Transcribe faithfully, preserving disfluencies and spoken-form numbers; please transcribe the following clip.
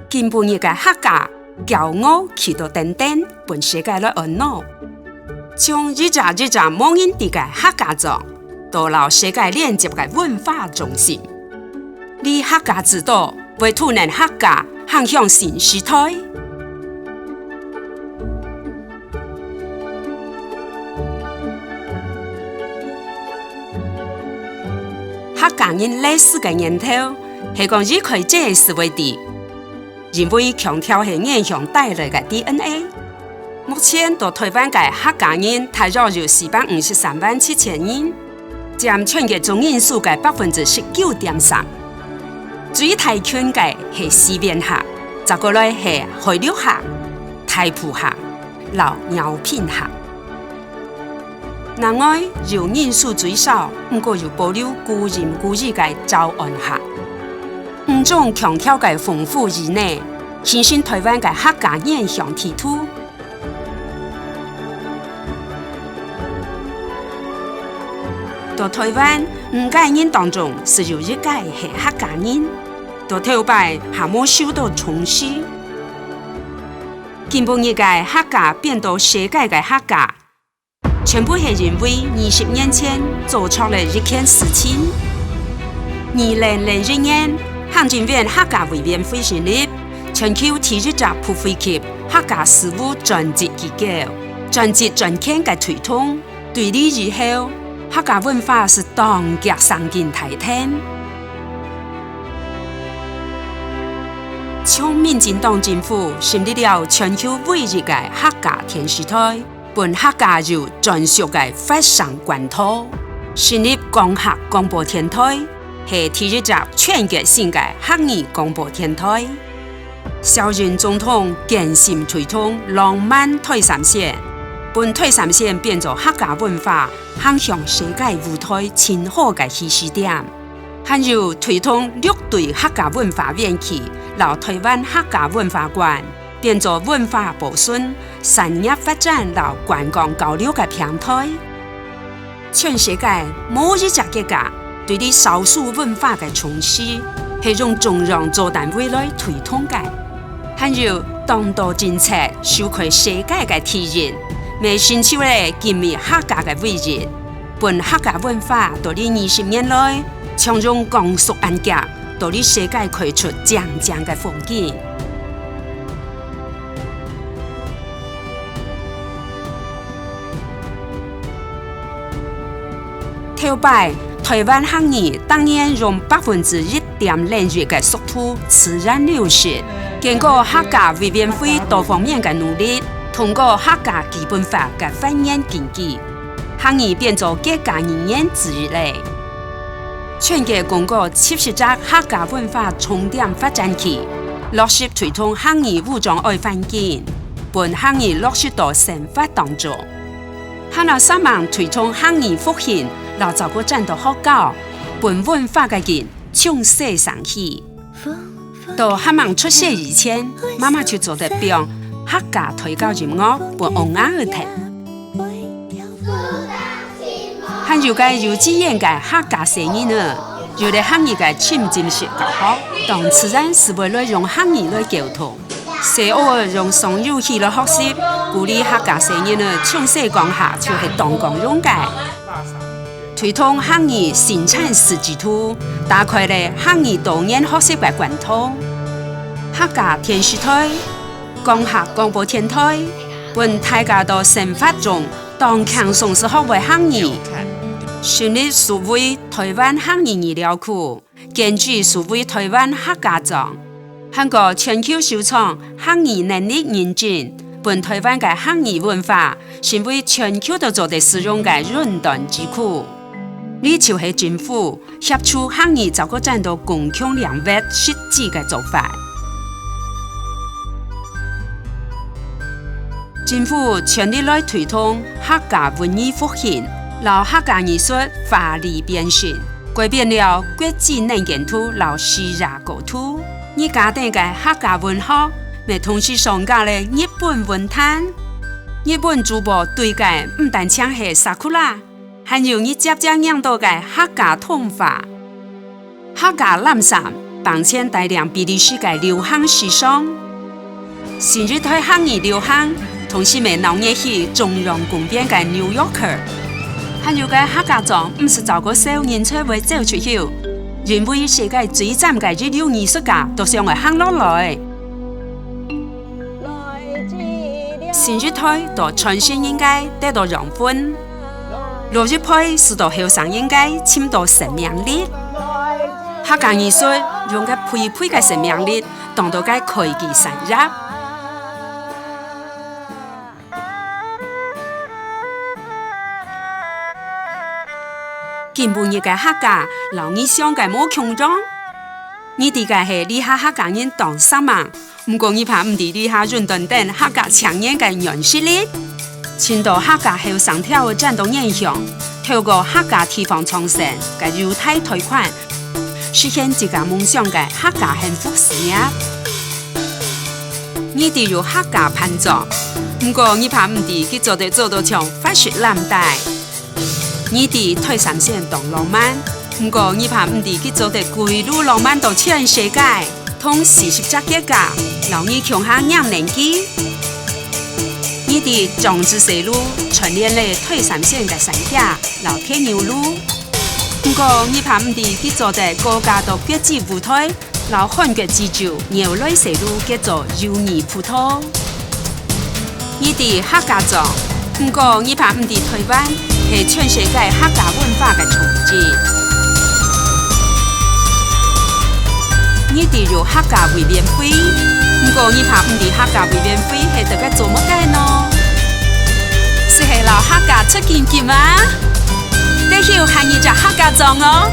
今晡日个客家，驕傲企到頂頂，分世界來𧩣腦。從一隻一隻無人知个客家庄，到摎世界連接个文化中心，這客家之島會渡等客家行向新時代。 客家人歷史个源頭，係講一開始个時會知，因為強調係原鄉帶來个DNA。目前到臺灣个客家人大約有四百五十三萬七千人，佔全國總人數个百分之十九點三。最大群个係四縣客，接過來係海陸客、大埔客、摎饒平客。另外，有人數最少，毋過有保留古音古語个詔安客。五種腔調个豐富語言，形成臺灣个客家原鄉地圖。到臺灣，五個人當中，斯有一個係客家人，到頭擺還無受到重視。 今晡日个客家變到世界个客家，全部係因為二十年前做錯了一件事情。二零零一年，行政院客家委員會成立，全球第一隻付費級客家事務專職機構，專職專權个推動。 對這以後，客家文化斯當遽生根大湠。從民進黨政府成立了全球唯一个客家電視台，分客家有專屬个發聲管道，成立講客廣播電台， 係第一隻全國性个客語廣播電台。小英總統堅心推動浪漫台三線，分台三線變做客家文化行向世界舞台盡好个起始點。還有推動六堆客家文化園區摎臺灣客家文化館，變做文化保存、產業發展摎觀光交流个平台。 全世界無一隻國家對這少數文化个重視，係用中央組單位來推動个。還有當多政策，首開世界个第一，乜成就了今日客家个偉業，分客家文化到這二十年來，像用光速恁遽，到這世界開出靚靚个風景。 頭擺，臺灣客語逐年用百分之一點零一个速度自然流失。經過客家委員會多方面个努力，通過客家基本法个發展根據，客語變做國家語言之一了。全國共有七十隻客家文化重點發展區，落實推動客語無障礙環境，分客語落實到生活當中。 還愛煞猛推動客語復興，摎照顧轉到學校，分文化个根從細生起。到還吂出世以前，媽媽就做得放客家胎教音樂分嬰兒仔聽。還有个幼稚園个客家細人仔，有了客語个沉浸式教學，當自然斯會來用客語來溝通。 細人仔用雙遊戲來學習，鼓勵客家細人仔從細講客就係當光榮个。推動客語生產四季度，打開了客語多元學習个管道。客家電視台、講客廣播電台，分大家到生活中當輕鬆斯學會客語。成立數位臺灣客語語料庫， 建置數位臺灣客家庄，還過全球首創客語能力認證，分臺灣个客語文化成為全球都做得使用个雲端智庫。這就係政府協助客語照顧轉到公共領域實際个做法。 政府全力來推動客家文藝復興，摎客家藝術華麗變身，改變了國際能見度摎視野高度。而加登个客家文學，乜同時上架了日本文壇。日本主播對个毋單淨係sakura，還有你輒輒䀴到个客家童話。 客家藍衫，並且帶領比利時个流行時尚。新一代客語流行，同時乜鬧熱起中央公園个New Yorker，還有个客家庄毋使走過少人才會走出去，因為世界最嶄个一流藝術家都想愛行落來。新一代到傳承應該得到養分，老一輩使到後生應該尋到生命力。客家藝術用个肥肥个生命力，當到个科技產業。今晡日个客家，摎你想个無共樣。你知个係這下客家人當煞猛，毋過你怕毋知這下雲端等客家青年个軟實力。盡多客家後生挑戰到原鄉，透過客家地方創生个優待貸款，實現自家夢想个客家幸福事業。你知有客家伴奏，毋過你怕毋知佢做得做到像法式藍帶。你知台三線當浪漫，毋過你怕毋知佢做得歸路浪漫到全世界，同四十隻國家，摎你共下迎年紀。你知江浙西路串聯了台三線个山腳摎鐵牛路，毋過你怕毋知佢做得高架到國際舞台，摎韓國濟州、饒河西路結做友誼步道。你知客家庄，毋過你怕毋知台灣係全世界客家文化个重鎮。你知有客家委員會，毋過你怕毋知客家委員會係在該做麼个呢？就係摎客家出緊緊啊！這下還有隻客家庄哦！